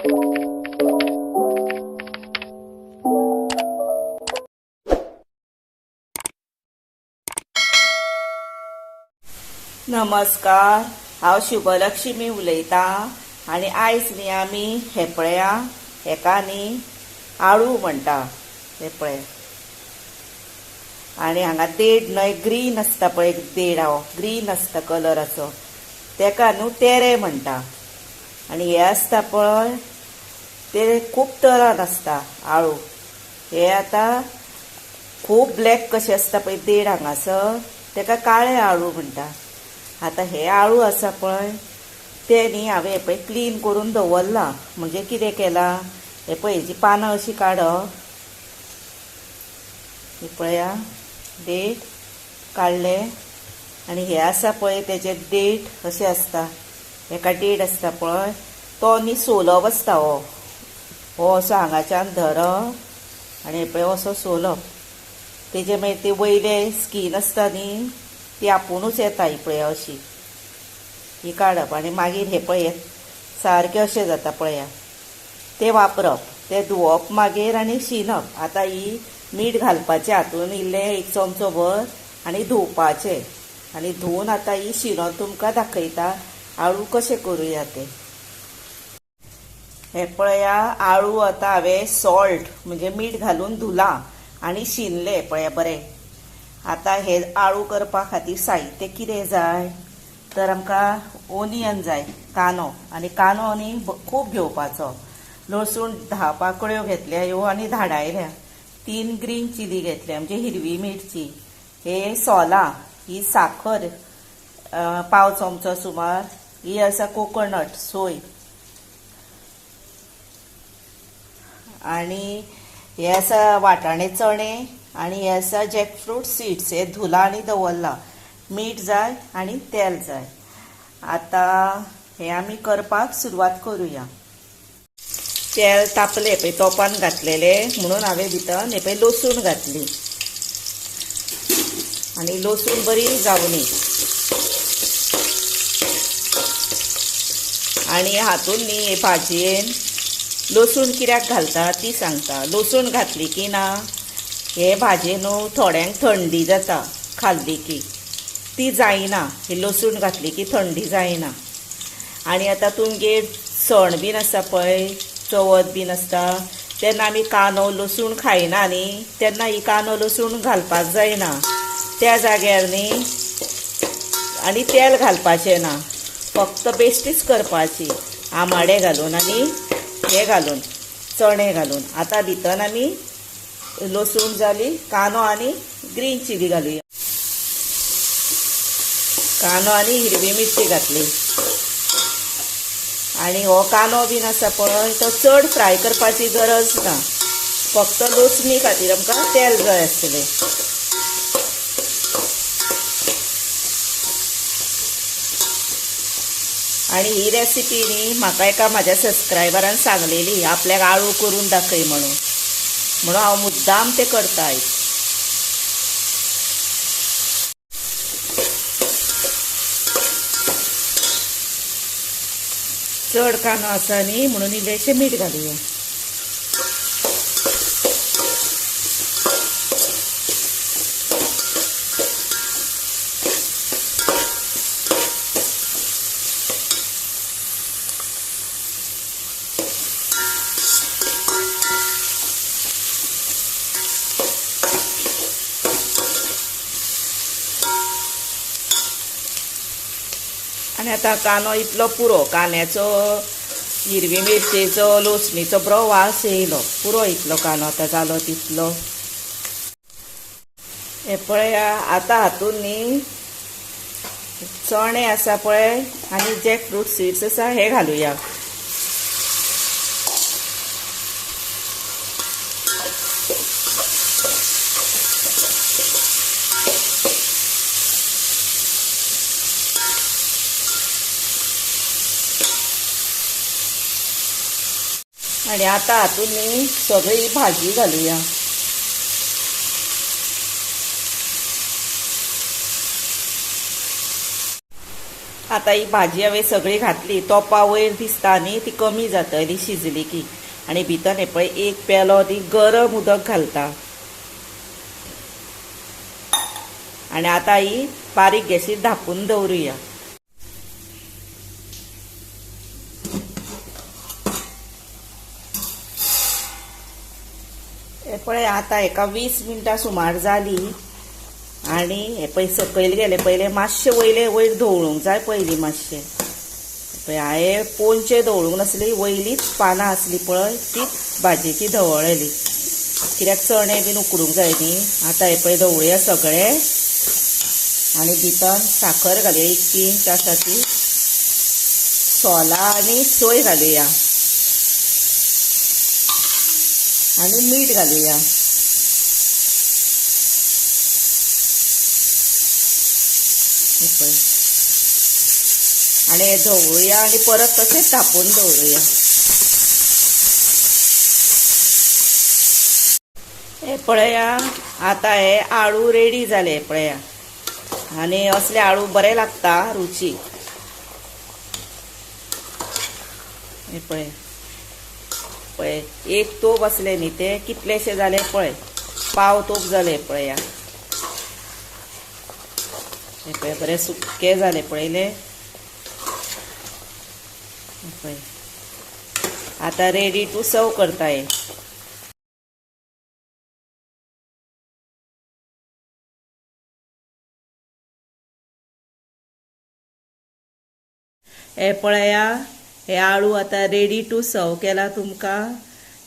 नमस्कार, हांव शुभलक्ष्मी उलयतां आनी आयज न्ही आमी हे पळया हेका न्ही आळू म्हणटा. हे पळय, आनी हांगा देड न्हय ग्रीन आसता पळय, देड हांव ग्रीन आसता कलराचो, तेका न्हू तेरे म्हणटा. आनी हे आसता पळय ते खूब तरान आसता आळू. हे आतां खूब ब्लॅक कशें आसता पळय देड हांगासर, तेका काळे आळू म्हणटा. आतां हे आळू आसा पळय ते न्ही हांवें हे पळय क्लीन करून दवरलां. म्हणजे कितें केलां, हे पळय हेजी पानां अशीं काडप, हे पळया देठ काडले. आनी हे आसा पळय तेजे देठ अशें आसता, हेका देड आसता पळय तो न्ही सोलप आसता. हो हो असो हांगाच्यान धरप आनी हे पळय असो सोलप, तेजे मागीर ते वयले स्कीन आसता न्ही ती आपुणूच येता. ही पळया अशी ही काडप आनी मागीर हे पळय सारकें अशें जाता पळया, ते वापरप, ते धुवप मागीर आनी शिनप. आतां ही मीठ घालपाचें हातून इल्लें एक चमचो भर आनी धुवपाचें, आनी धुवन आतां ही शिनोन तुमकां दाखयता आळू कशें करुया तें. हे पळया आळू आतां हांवें सॉल्ट म्हणजे मीठ घालून धुलां आनी शिनलें पळया बरें. आतां हे आळू करपा खातीर साहित्य कितें जाय तर आमकां ओनियन जाय, कांदो, आनी कांदो न्ही खूब घेवपाचो. लसूण 10 पाकळ्यो घेतल्या ह्यो आनी धाडायल्या. 3 ग्रीन चिली घेतल्या म्हणजे हिरवी मिरची, हे सोलां, ही साखर पाव चमचो सुमार, ही आसा कोकोनट सोय, आनी हे आसा वाटाणे चणे, आनी हे आसा जॅकफ्रूट सीड्स, हे धुला आनी दवरला. मीठ जाय आनी तेल जाय. आतां हे आमी करपाक सुरवात करुया. तेल तापलें पळय तोपान घातलेलें म्हणून हांवें भितर हे पळय लसूण घातली आनी लसूण बरी जावनी. आनी हातून न्ही हे भाजयेन लसूण कित्याक घालता ती सांगता. लसूण घातली की ना हे भाजये न्हू थोड्यांक थंडी जाता खाल्ली की, ती जायना. ही लसूण घातली की थंडी जायना. आनी आतां तुमगेर सण बीन आसता पळय, चवथ बीन आसता तेन्ना आमी कांदो लसूण खायना न्ही, तेन्ना ही कांदो लसूण घालपाक जायना त्या जाग्यार न्ही. आनी तेल घालपाचें ना, फक्त बेश्टीच करपाची, आमाडे घालून आनी हे घालून चणे घालून. आतां भितर आमी लसूण जाली, कांदो आनी ग्रीन चिली घालुया. कांदो आनी हिरवी मिरची घातली. आनी हो कांदो बीन आसा पळय तो चड फ्राय करपाची गरज ना, फक्त लसणी खातीर आमकां तेल जाय आसतलें. आनी ही रेसिपी न्ही म्हाका एका म्हाज्या सबस्क्रायबरान सांगलेली, आपल्याक आळू करून दाखय म्हणून, म्हणून हांव मुद्दाम तें करता. चड कांदो आसा न्ही म्हणून इल्लेशें मीठ घालुया. आनी आतां कांदो इतलो पुरो, कांद्याचो हिरवी मिरचेचो लसणीचो बरो वास येयलो, पुरो इतलो कांदो आतां जालो तितलो. हे पळया आतां हातून न्ही चणे आसा पळय आनी जॅकफ्रूट सीड्स आसा हे घालुया. आनी आतां हातून न्ही सगळी भाजी घालुया. आतां ही भाजी हांवें सगळी घातली, तोपा वयर दिसता न्ही ती कमी जातली शिजली की। आनी भितर हे पळय एक पेलो ती गरम उदक घालता। आनी आतां ही बारीक गॅसीर धांपून दवरुया। हे पळय आतां हेका 20 मिनटां सुमार जाली। आनी हे पळय सकयल गेले पयले मातशें वयले वयर धवळूंक जाय पयलीं मातशें। पळय हांवें पोंचे धवळूंक नासली, वयलीच पानां आसली पळय तीच भाजयेची धवळ्ळेली, कित्याक चणे बीन उकडूंक जाय न्ही। आतां हे पळय धवळुया सगळे। आनी भितर साखर घालुया एक पिंच आसा ती, सोलां आनी सोय घालुया आनी मीठ घालुया। आनी हे धवळुया आनी परत तशेंच धांपून दवरुया। हे पळया आतां हे आळू रेडी जाले पळया। आनी असले आळू बरे लागता रुचीक। हे पळय पळय एक तोप आसले न्ही ते कितलेशे जाले पळय, पाव तोप जाले पळया। हे पळय बरे सुके जाले पळयले। पळय आतां रेडी टू सर्व करता हे। हे पळया हे आळू आतां रेडी टू सर्व केला तुमकां।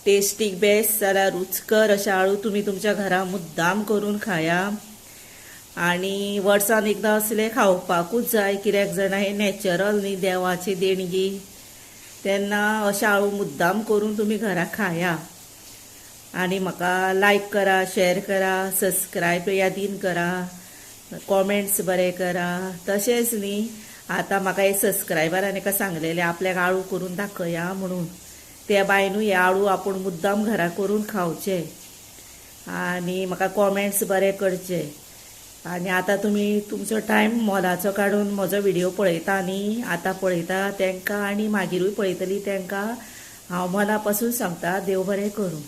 टेस्टीक बेस्ट जाल्यार रुचकर अशें आळू तुमी तुमच्या घरा मुद्दाम करून खाया। आनी वर्सान एकदां असलें खावपाकूच जाय, कित्याक जाणा हें नॅचरल न्ही, देवाची देणगी, तेन्ना अशें आळू मुद्दाम करून तुमी घरा खाया। आनी म्हाका लायक करा, शेअर करा, सबस्क्रायब यादीन करा, कॉमेंट्स बरे करा। तशेंच न्ही आतां म्हाका हे सबस्क्रायबरान एका सांगलेलें आपल्याक आळू करून दाखया म्हणून, त्या बायनूय हे आळू आपूण मुद्दाम घरा करून खावचे आनी म्हाका कॉमेंट्स बरे करचे। आनी आतां तुमी तुमचो टायम मोलाचो काडून म्हजो व्हिडियो पळयता न्ही, आतां पळयता तेंकां आनी मागीरूय पळयतली तेंकां हांव मना पासून सांगता, देव बरें करूं।